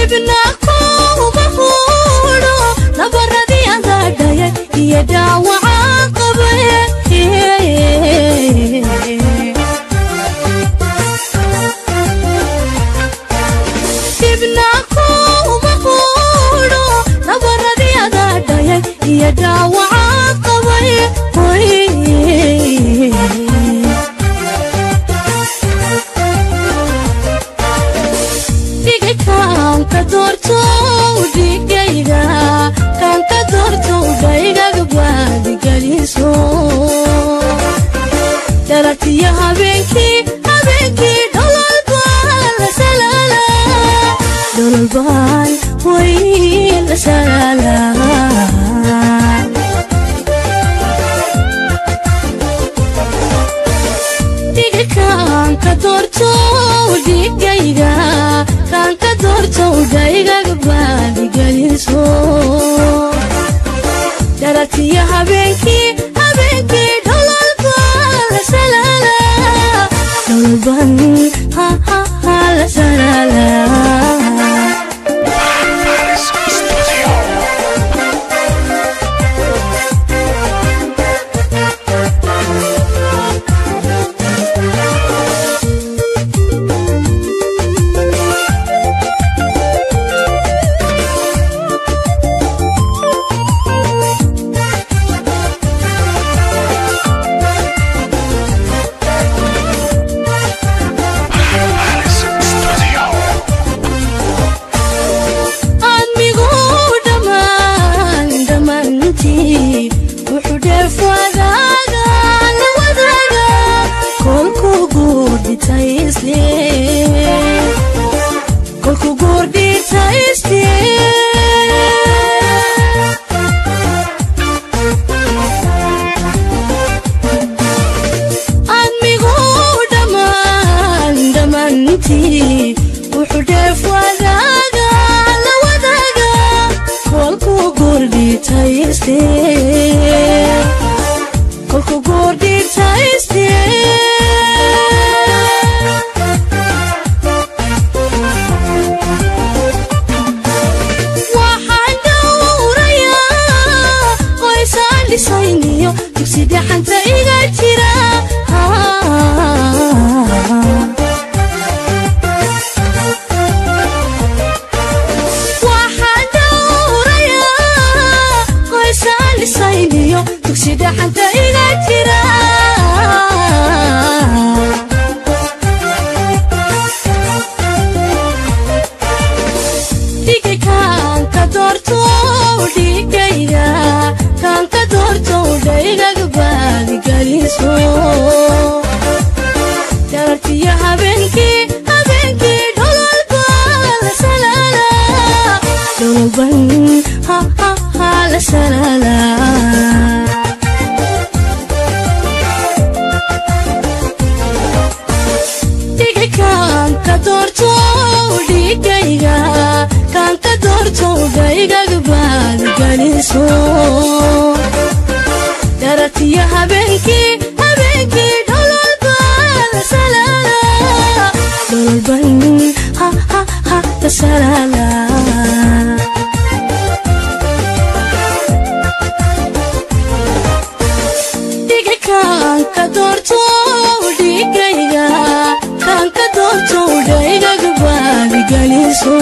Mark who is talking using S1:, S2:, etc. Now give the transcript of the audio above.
S1: Dibna kuma huudho nabaradii adaadhayay iyo dhaawacaan qabay. Dibna kuma huudho nabaradii adaadhayay iyo dhaawacaan qabay. Dhiga kaan ka doorto, dhigayga kaan ka doorto, dhaygaga baadigeliso. Dharartiyo habeenkii, habeenkii dhololbaan la salaala, dhololbaan way la salaala. Dhiga kaan ka doorto, dhigayga kaan ka doorto, dhaygaga baadigeliso. Dharartiyo habeenkii, habeenkii dhololbaan la salaala, dhololbaan ha ha ha la salaala.
S2: Palace Studio. Palace Studio.
S1: Admigu dhammaan dhammaantii wuxuu dheef wadaaga la wadaaga kolkuu guurdhitay isle, kolkuu guurdhitay isle. Admigu dhammaan dhammaantii wuxuu dheef wadaaga la wadaaga kolkuu guurdhitay isle, kolkuu guurdhitay isle. Waxaan dhowrayaa qoysaan dhisayniyo dugsi dhaxanta iga jira. Waxaan dhowrayaa qoysaan dhisayniyo dugsi dhaxanta iga jira. Dhiga kaan ka doorto, dhigayga kaan ka doorto, dhaygaga baadigeliso. Darartiyo habeenkii, habeenkii dhololbaan la salaala, dhololban ha ha ha la salaala. Dhiga kaan ka doorto, dhigayga kaan ka doorto, dhaygaga baadigeliso. Darartiyo habeenkii, habeenkii dhololbaan la salaala, dhololban ha ha ha la salaala. Dhiga kaan ka doorto, dhigayga kaan ka doorto, dhaygaga baadigeliso.